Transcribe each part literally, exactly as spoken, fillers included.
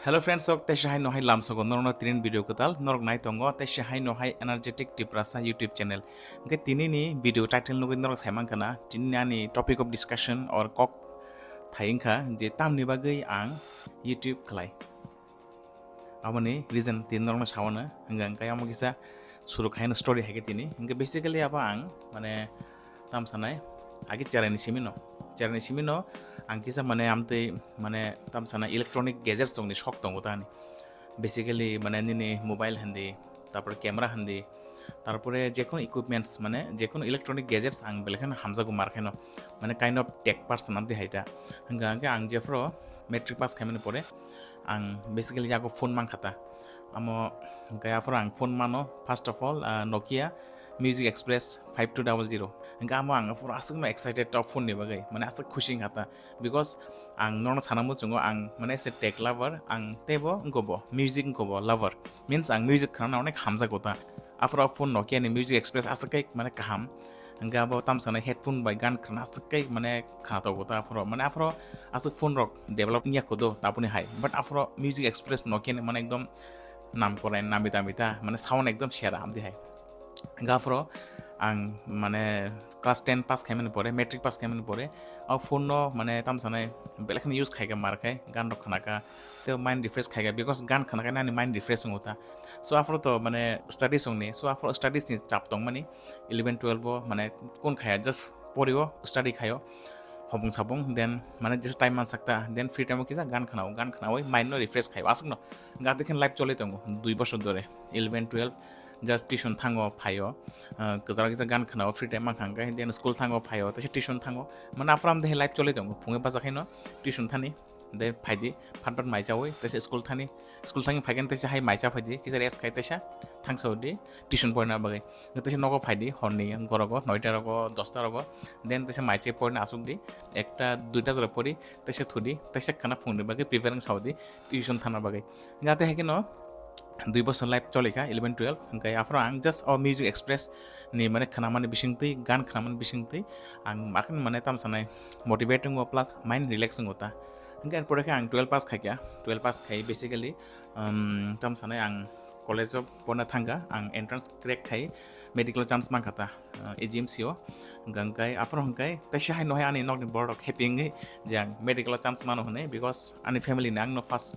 Hello friends, sok teisa hai no hai lamsogo norokno tinin video kwtal norok nai tongo teisa hai no hai Energetic Tiprasa YouTube channel. Hwnkhe tini ni video title nugwi norok sai mankha na, tini ni ani topic of discussion or kok thai wngkha je tamni bagwi ang YouTube khlai. Aboni reason tini norokno sawano hwnkha hwnkhe amo kisa suru khaino story haikhe tini. Hwnkhe basically abo ang mane tam sanai agi cherai ni simi no, cherai ni simi no ang kisa mane amtwi mane tam sanai electronic gadgets tongni sok tongo ta ani. Basically mane nini mobile hindi, tarpore camera hindi, tarpore jekunu equipments mane jekunu electronic gadgets ang belai kheno hamjago mar khaino, mane kind of tech person amtwi hai ta. Hwnkha hwnkhe ang jephuru matric pass khaimani pore ang basically yago phone mankha ta. Amo hwnkhe aphuru ang phone mano, first of all, ah, Nokia Music Express five two double zero. Hwnkhe amo ang aphuru aswkno excited ta phone ni bagwi, mane aswk khusi wngkha ta, because ang norokno sana muchungo ang mane as a tech lover, ang teibo wngkha bo music wngkha bo lover, means ang music khnana onek hamjago ta. Aphuru phone Nokia ni Music Express aswk khe mane kaham. Hwnkhe abo tam sanai headphone bai gan khna aswk khe mane khna tongo ta aphuru. Mane aphuru aswk phone rok develop wngya kho do taboni hai. But aphuru Music Express Nokia ni mane ekdom nam korai nami dami ta, mane sound ekdom sera amdi hai. Hwnkhe aphuru ang mane class ten pass khaimani pore, matric pass khaimani pore, o phone no mane tam sanai belai kheno use khaikha mar khai, gan rok khnakha, tei mind refresh khaikha, because gan khnakha nani mind refresh wngo ta. So aphuru to mane studies wngni, so aphuru studies ni chap tongmani, eleven twelve o mane kun khaya, just porio, study khayo, hopung sapung, then mane jesa time mansakta, then free time o kisa gan khnao, gan khnawi mind no refresh khayo, aswkno. Hwnkhe atwi khe life choli tongo dui bosor dore, eleven twelve just tuition thango phaio, ah, kwcharo kisa gan khnao, free time mankha hwnkhe, then school thango phaio, teisa tuition thango, mane aphuru amtwi life choli tongo, phunge bacha khaino tuition thani, then phaidi, phat phat mai chawi, teisa school thani, school thangwi phaikhe teisa hai mai cha phaidi, kisa rest khai teisa thangsa di tuition porina bagwi. Teisa nogo phaidi horni gorogo noita rogo dosta rogo, then teisa mai chai porina asuk di, ekta duita jora pori, teisa thudi, teisa khana phungni bagwi prepare wng saudi tuition thana bagwi. Hwnkhe atwi hai kheno dui bosor life choli kha eleven twelve, hwnkhe aphuru ang just o Music Express ni mane khnamani bisingtwi, gan khnamani bisingtwi ang makhno mane tam sanai motivate wngo plus mind relax wngo ta. Hwnkhe erpore khe ang twelve pass khaikha, twelve pass khai basically, um, tam sanai ang college o porna thangkha, ang entrance crack khai medical o chance mankha ta, uh, A G M C o. Hwnkhe aphuru hwnkhe teisa hai no hai ani nokni borok rok happy wngwi je ang medical o chance mano hwnwi, because ani family ni angno first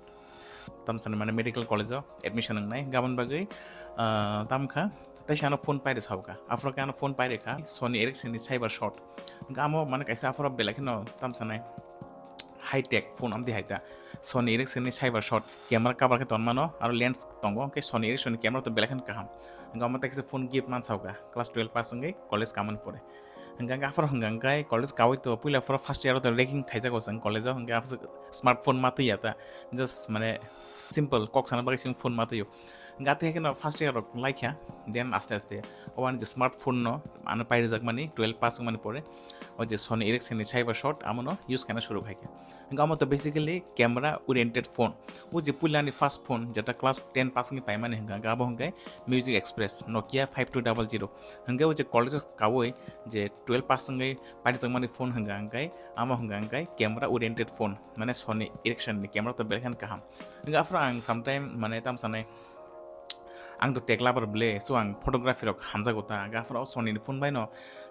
tam sanai mane medical college o admission wngnai, gabon bagwi, ah, tam kha, teisa ano phone paide sao kha, aphuru khe ano phone paide kha Sony Ericsson ni Cyber Shot. Hwnkhe amo mane kaisa aphuru belai kheno tam sanai high tech phone amtwi hai ta, Sony Ericsson ni Cyber Shot, camera cover khe tonmano, aro lens tongo, hwnkhe Sony Ericsson ni camera to belai kheno kaham. Hwnkhe amo tei kisa phone gift mansao kha class twelve pass wngwi college kamani pore. Hwnkhe hwnkhe aphuru hwnkhe hwnkhe college kawi to puila aphuru first year o to ragging khaijago chwng college o, hwnkhe aphuru smartphone ma twi ya ta, just mane simple kok sana bagwi chwng phone ma twi o. Hwnkhe atwi haikhe no first year rok laikha, then aste aste o ani je smartphone no ano pai rijak mani twelve pass wngmani pore o je Sony Ericsson ni Cyber Shot amo no use khaina suru khaikha. Hwnkhe amo to basically camera oriented phone. O je puila ni first phone jeta class ten pass wngwi paimani hwnkhe hwnkhe abo hwnkhe Music Express Nokia five two double zero. Hwnkhe o je college o kawi je twelve pass wngwi paijak mani phone hwnkha hwnkhe amo hwnkha hwnkhe camera oriented phone, mane Sony Ericsson ni camera to belai kheno kaham. Hwnkhe aphuru ang sometime mane tam sanai ang to tech lover ble, so ang photography rok hamjago ta, hwnkhe aphuru o Sony ni phone bai no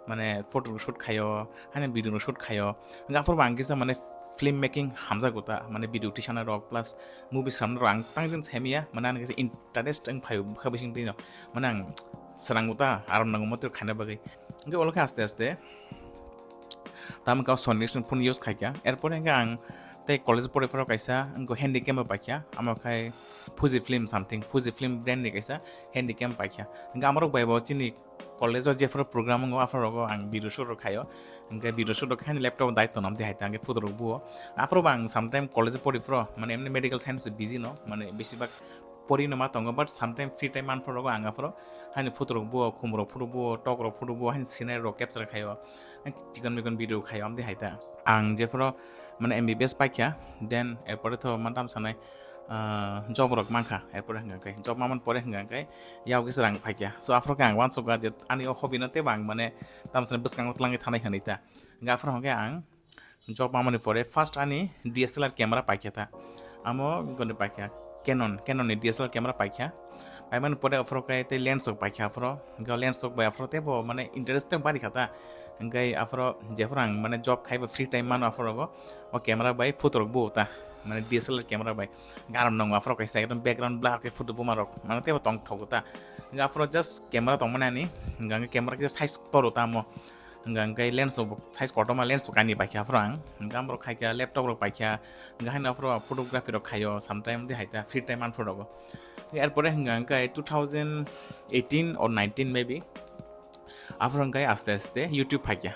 mane photo rok shoot khaio, haino video rok shoot khaio, hwnkhe aphuru bo ang kisa mane film making hamjago ta, mane video tisana rok plus movies ramna rok ang tang jin saimaya, mane ang kisa interest wng phaio bwkha bising twi no, mane ang srango ta aram nango motor khaina bagwi. Hwnkhe olo khe aste aste tamo khe Sony Ericsson phone use khaikha. Erpore hwnkhe ang tei college pore phoro kaisa wngkha handy cam bo paikha, amo khai Fuji film something, Fuji film brand ni kaisa handy cam paikha. Hwnkhe amorok bai bo chini college o jephuru program wngo aphuru rogo ang video shoot rok khaio. Hwnkhe video shoot rok khaini laptop o daitw no amtwi hai ta hwnkhe photo rok buo. Aphuru bo ang sometime college pore phoro mane emni medical science busy no, mane besibak pori no ma tongo, but sometime free time man phoro rogo ang aphuru haino photo rok buo, khum rok photo buo, tok rok photo buo, haino scenery rok capture khaio, chikon mikon video khaio, amtwi hai ta. Ang jephuru mane M B B S paikha, then erpore to ma tam sanai, ah, job rok mankha, erpore hwnkha khe job mamani pore hwnkha khe yao kisa rang phaikha, so aphuru khe ang uansukha je ani o hobby no teibo ang mane tam sanai bwskango twlangwi thanai hwnwi ta. Hwnkhe aphuru hwnkhe ang job mamani pore first ani D S L R camera paikha ta. Amo goni paikha Canon, Canon ni D S L R camera paikha. Paimani pore aphoro khe tei lens rok paikha aphoro. Hingke lens rok bai aphoro teibo mane interest tei bari kha ta. Hingke aphoro jephuru ang mane job khaibo free time mano aphoro go o camera bai photo rok bo ta. Mane D S L R camera bai. Garam nongo aphoro kaisa ekdom background blur khe photo buma rok. Mane teibo tong thogo ta. Hingke aphoro just camera tongmani ani. Hingke camera khe size toro ta amo. Hingka hingke lens rok bo size kotorma lens bo kainwi paikha aphuru ang. Hingke amorok khaikha laptop rok paikha. Hingke haino aphuru photography rok khaio sometime de haita free time manphuru rogo. Erpore hingka hingke two thousand eighteen or nineteen maybe. Aphuru hingke aste aste YouTube phaikha.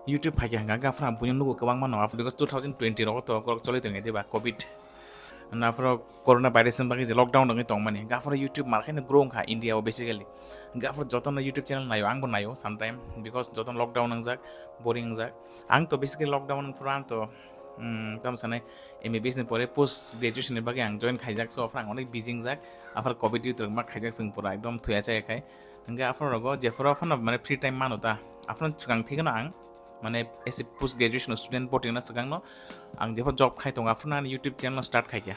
YouTube phaikha hingka hingke aphuru ang buino nugo kwbangma no aphuru because two thousand twenty rogo to korok choli tongya diba covid. Hingke aphuru corona virus ni bagwi je lockdown wngwi tongmani. Hingke aphuru YouTube mar khe grow wngkha India o basically. Hingke aphuru jotono YouTube channel naio, angbo naio sometime because jotono lockdown wngjak, boring wngjak. Ang to basically lockdown wngphuru ang to, mm, tamo sanai M B B S ni pore post graduation ni bagwi ang join khaijak, so aphuru ang onek busy wngjak. Aphuru covid youth rok ma khaijak chwng pura ekdom thuya chaya khai. Hingke aphuru rogo jephuru phano mane free time mano ta. Aphuru swkang thikeno ang mane as a post graduation student bo tingna swkangno ang jephuru job khai tongo, aphuru ani YouTube channel start khaikha.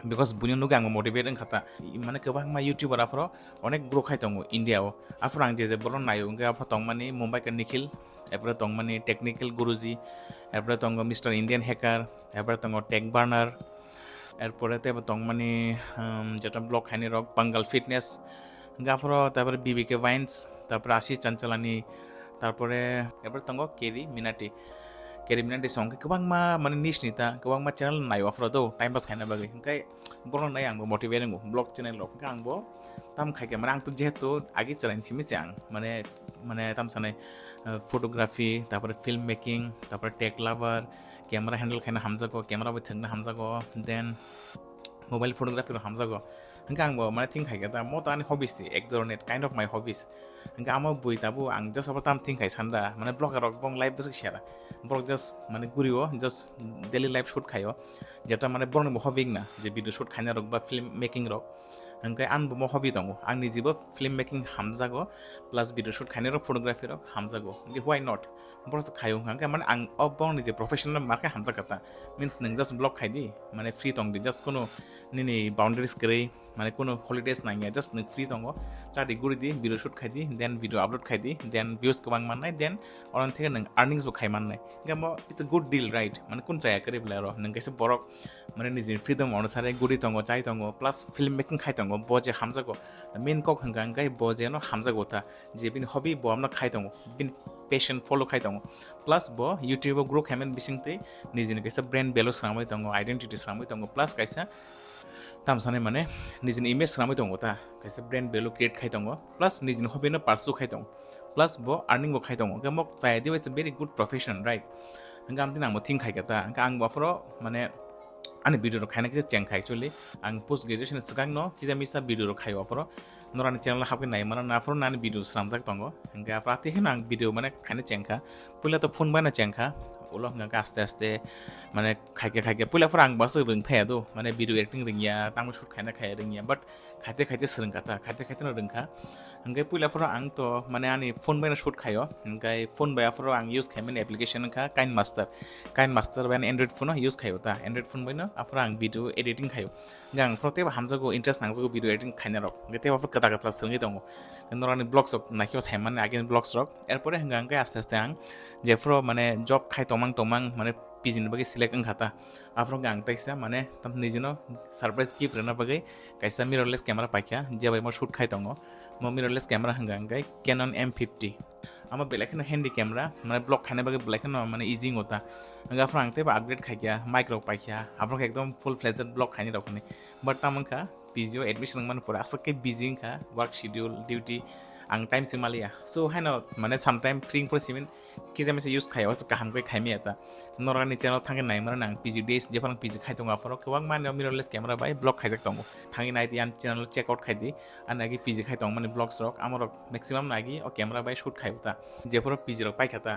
Because buino nugwi ang motivate wngkha ta. Mane kwbangma YouTuber aphuru onek grow khai tongo India o. Aphuru ang je je borok naio, hingke aphuru tongmani Mumbai ka Nikhil, erpore tongmani Technical Guruji, erpore tongo Mister Indian Hacker, erpore tongo Tech Burner, erpore teibo tongmani, um, jeta vlog khainai rok Pangal Fitness, hingke aphuru tarpore B B K Vines, tarpore Ashish Chanchalani, tarpore erpore tongo Keri Minati. Keri Minati song khe kwbangma mane niche ni ta, kwbangma channel naio aphuru do time pass khaina bagwi. Hingke borok nai ang bo motivate wngo vlog channel rok. Hingke ang bo tam khaikhe mane ang to jehetu agi chwraini simi se ang mane, mane tam sanai, uh, photography, tarpore film making, tarpore tech lover, camera handle khaina hamjago, camera bai thwngna hamjago, then mobile photography rok hamjago. Hingke ang bo mane think khaikhe ta, mo to ani hobbies se, ek dhoroner kind of my hobbies. Hingke amo bui tabuk ang just abo tam think khai sanda, mane vlogger rok bong life bwswk sera. Borok just mane guri o, just daily life shoot khaio. Jeta mane borokni bo hobby wngna, je video shoot khaina rok ba film making rok. Hingke ang bo mo hobby tongo. Ang nijibo film making hamjago, plus video shoot khainai rok, photography rok hamjago. Hingke why not? Borok se khaio hingka hingke mane ang o borokni je professional markhe hamjak kha ta. Means nwng just vlog khai di, mane free tong di, just kono nini boundaries kwrwi, mane kono holidays nangya, just nwng free tongo. Cha di guri di, video shoot khai di, then video upload khai di, then views kwbang mannai, then oro theke nwng earnings bo khai mannai. Hingke mo it's a good deal, right? Mane kun chaya kwrwi belai oro, nwng kaisa borok mane nijini freedom onusare guri tongo, chai tongo, plus film making khai tongo, bo je hamjago. Main kok hingka hingke bo je no hamjago ta, je bini hobby bo amno khai tongo, bini passion follow khai tongo, plus bo YouTube o grow khaimani bisingtwi nijini kaisa brand value swnamwi tongo, identity swnamwi tongo, plus kaisa tam sanai mane nijini image swnamwi tongo ta, kaisa brand value create khai tongo, plus nijini hobby no pursue khai tongo, plus bo earning bo khai tongo. Hingke mok chaya diba it's a very good profession, right? Hingke amtwi ang bo think khai kha ta, hingke ang bo aphuru mane ani video rok khaina kisa cheng kha actually. Ang post graduation swkang no kisa misa video rok khaio aphuru. Norani channel hapkhe nai mano, aphuru nani video swnamjak tongo. Hingke aphuru atwi kheno ang video mane khaina cheng kha. Puila to phone bai no cheng kha. Ulo hingke aste aste mane khaikhe khaikhe. Puila aphuru ang bwswk rwng thaya do. Mane video editing rwngya, tamo shoot khaina khaya rwngya. But khaite khaite swrwng kha ta, khaite khaite no rwng kha. Hingke puila phoro ang to mane ani phone bai no shoot khaio, hingke phone bai aphoro ang use khaimani application wngkha KineMaster. KineMaster bai ani Android phone o use khaio ta, Android phone bai no aphoro ang video editing khaio. Hingke ang phoro teibo hamjago, interest nangjago video editing khaina rok, hingke teibo aphoro kwtal kwtal swrwngwi tongo. Norani vlogs rok naikhe bo saimani agini vlogs rok, erpore hingke hingke aste aste ang jephoro mane job khai tongmang tongmang mane P G ni bagwi select wngkha ta, aphoro hingke ang teisa mane tam nijino surprise gift rwna bagwi kaisa mirrorless camera paikha, je bai mo shoot khai tongo. Mo mirrorless camera hwnka hwnkhe Canon M fifty. Amo belai kheno handy camera, mane vlog khaina bagwi belai kheno mane easy wngkha ta. Hwnka aphuru ang teibo upgrade khaikha, mic rok paikha, aphuru khe ekdom full fledged vlog khainai rok hinwi. But tamo wngkha P G o admission wngmani pore aswk khe busy wngkha, work schedule, duty, ang time se maliya. So haino mane sometime free wngphuru simin kisa misa use khai, o kaham khe khai maya ta. Norok ani channel thangkhe nai mano nang P G days, jephang P G khai tongo aphoro kwbangma ani mirrorless camera bai vlog khaijak tongo. Thangwi nai di ani channel check out khai di. Ani agi P G khai tongmani vlogs rok, amorok maximum no agi o camera bai shoot khai ta. Jephuru P G rok paikha ta,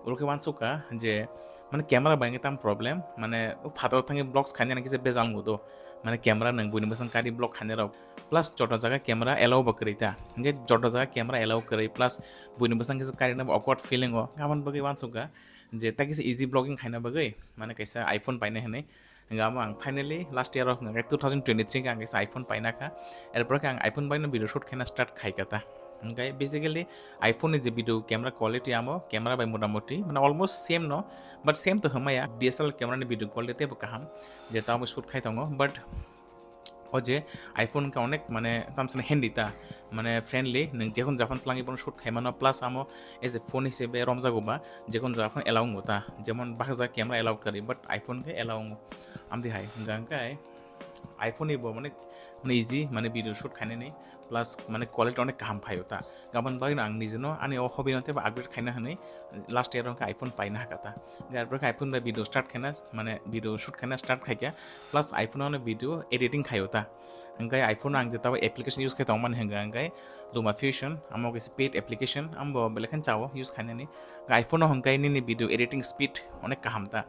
oro khe uansukha je mane camera bai wngkhe tamo problem, mane o phataro thangwi vlogs khainani kisa bejal wngkha do. Mane camera nwng buini bwsang kari vlog khainai rok. Plus joto jaga camera allow bo kwrwi ta. Hingke joto jaga camera allow kwrwi plus buini bwsang kisa karina bo awkward feeling o. Aboni bagwi uansukha je ta kisa easy vlogging khaina bagwi mane kaisa iPhone painai hinwi. Hingke amo ang finally last year o hingke two thousand twenty-three hingke ang kaisa iPhone paina kha. Erpor khe ang iPhone baino video shoot khaina start khai kha ta. Hingke basically iPhone ni je video camera quality amo camera bai motamoti mane almost same no, but same to hwnmaya, D S L R camera ni video quality teibo kaham, je tamo shoot khai tongo, but o je iPhone hingke onek mane tamsani handy ta, mane friendly, nwng jekon japan tlangwi bono shoot khai mano, plus amo as a phone hisebe romjago ba jekon japan allow wngo ta, jemon baksa camera allow kwrwi, but iPhone khe allow wngo, amtwi hai hwnka hwnkhe iPhone ni bo mane, mane easy mane video shoot khainani, plus mane quality onek kaham phaio ta. Gabon bagwi no ang nijeno ani o hobby no teibo upgrade khaina hwnwi last year o hwnka iPhone paina hakha ta. Hingke arpore khe iPhone bai video start khaina, mane video shoot khaina start khaikha, plus iPhone o no video editing khaio ta. Hingke iPhone o ang je tabo application use khai tongmani hingka hingke Luma Fusion, amo kaisa paid application, amo belai kheno chao use khainani. Hingke iPhone o hingke nini video editing speed onek kaham ta.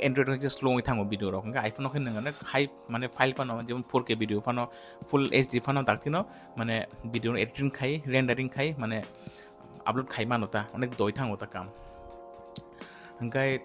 Android o hingke slow wngwi thango video rok, hingke iPhone o khe nwng onek high mane file phano, jemon four K video phano, full H D phano daktino mane video editing khai, rendering khai, mane upload khai mano ta, onek doi thango ta kam. Hingke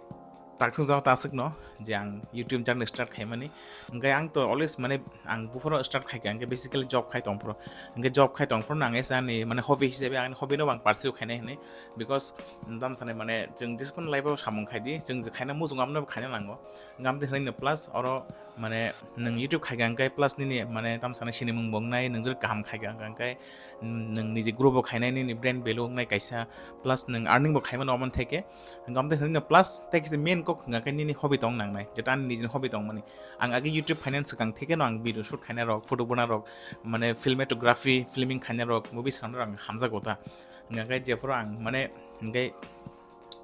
taksuk jao ta aswkno je ang YouTube journey start khaimani. Hingke ang to always mane ang buphoro start khaikha, hingke basically job khai tongphoro. Hingke job khai tongphoro no ang esa ani mane hobby hisabe ang hobby no ang pursue khainai hinwi, because tamsani mane chwng discipline life o samung khaidi, chwng je khaina muchungo abono khaina nango. Hingke amtwi hwnwi plus oro mane nwng YouTube khaikha hingke plus nini mane tamsani sinimung bo wngnai, nwng jodi kaham khaikha hingke nwng niji grow bo khainai, nini brand value wngnai kaisa, plus nwng earning bo khaimano omo theke. Hingke amtwi hwnwi plus tei kisa main kok hingka khe nini hobby tong nangnai, jeta ani nijini hobby tongmani. Ang age YouTube finance swkang theke no ang video shoot khainai rok, photo bona rok, mane filmmatography, filming khainai rok, movie swnamnai rok ang hamjago ta. Hingka khe jephuru ang mane hingke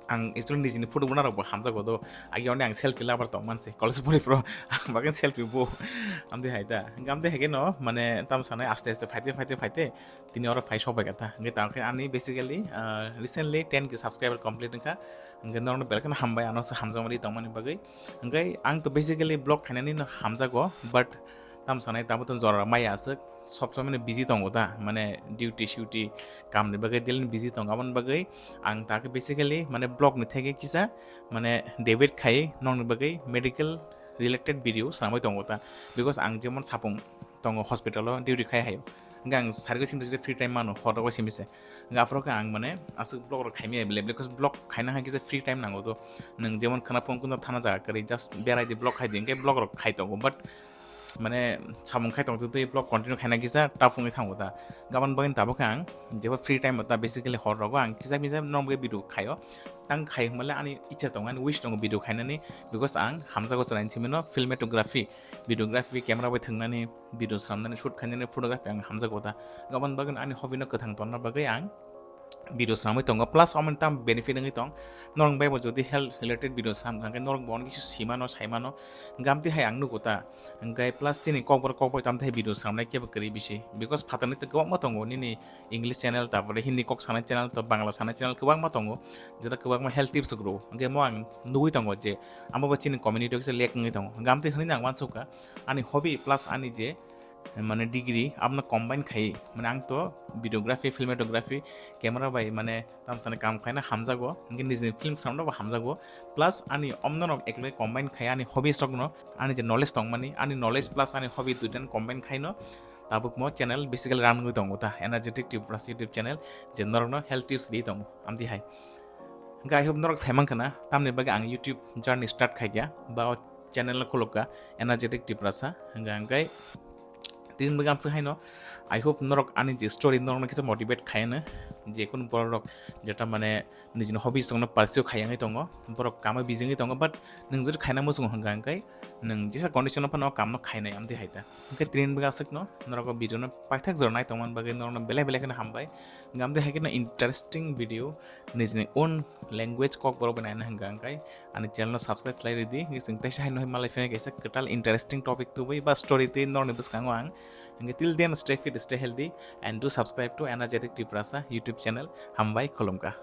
ang actually nijini photo bona rok bo hamjago do. Agi oni ang selfie lover tong manse, college pori pro ang bagwi selfie bo. Amtwi hai ta. Hingke amtwi hai khe no mane tam sanai aste aste phaite phaite phaite tini oro phai sok bai kha ta. Hingke tamo khe ani basically, ah, recently ten K subscriber complete wngkha. Hingke norokno belai kheno hambai ano se hamjakmani tongmani bagwi. Hingke ang to basically vlog khainani no hamjago, but tam sanai tamo to jora maya aswk, sob somoi no busy tongo ta, mane duty shuty kamni bagwi daily busy tongo, aboni bagwi ang ta khe basically mane vlog ni theke kisa mane debate khai nokni bagwi medical related video swnamwi tongo ta, because ang jemon sapung tongo hospital o duty khai hayo, hingke ang sarigwi simi se free time mano horo simi se, hingke aphuru khe ang mane aswk vlog rok khaimaya bele, because vlog khaina hai kisa free time nango to, nwng jemon khwna phone kunta thana jaga kwrwi just berai di vlog khai di, hingke vlog rok khai tongo, but mane samung khai tongtwi twi vlog continue khaina kisa tough wngwi thango ta. Gabon bagwi tabuk khe ang jeba free time ta basically hor rogo ang kisa kisa norok bagwi video khaio. Tang khai hwnmale ani icha tongo, ani wish tongo video khainani, because ang hamjago chwraini simi no filmmatography, videography, camera bai thwngnani, video swnamnani, shoot khainani, photography ang hamjago ta. Gabon bagwi ani hobby no kwthang tonna bagwi ang video swnamwi tongo, plus omo tam benefit wngwi tong. Norok bai bo jodi health related video swnam kha, hwnkhe norok bo onek kisi simano, saimano, hwnkhe amtwi hai ang nugo ta. Hwnkhe plus chini kokborok kokborok tamtwi hai video swnamnai kebo kwrwi bisi, because phatarni tei kwbangma tongo nini English channel, tarpore Hindi kok sanai channel, to Bangla sanai channel kwbangma tongo, jeta kwbangma health tips rw. Hwnkhe mo ang nugwi tongo je amo bo chini community o kisa lack wngwi tongo. Hwnkhe amtwi hwnwi ang uansukha ani hobby plus ani je mane degree abono combine khai, mane ang to videography, filmmatography, camera bai mane tamsani kam khaina hamjago, hwnkhe nijini film swnamna bo hamjago, plus ani omno rok eklai combine khai ani hobbies rokno, ani je knowledge tongmani, ani knowledge plus ani hobby duitan combine khaino tabuk mo channel basically run wngwi tongo ta, Energetic Tiprasa YouTube channel, je norokno health tips ri tongo, amtwi hai. Hwnkhe I hope norok saimankha na, tamni bagwi ang YouTube journey start khaikha, ba o channel no khulukha, Energetic Tiprasa, hwnkhe hwnkhe tini bagwi amswk haino, I hope norok ani je story norokno kisa motivate khaino, je kunu borok rok jeta mane nijini hobby songno pursue khaiya wngwi tongo, borok kamo busy wngwi tongo, but nwng jodi khaina muchungo hwnkha hwnkhe nwng jesa condition o phano o kamno khainai amtwi hai ta. Hwnkhe tini bagwi aswkno norok o video no paithak jora nai tongmani bagwi norokno belai belai kheno hambai. Hwnkhe amtwi hai kheno interesting video nijini own language kokborok bai naina hwnkha hwnkhe ani channel no subscribe khlai ridi, hwnkhe chwng teisa haino hai malai phai kaisa kwtal interesting topic tubui ba story twi norokni bwskango ang. Hwnkhe till then, stay fit, stay healthy, and do subscribe to Energetic Tiprasa YouTube channel. Hambai, khulumkha.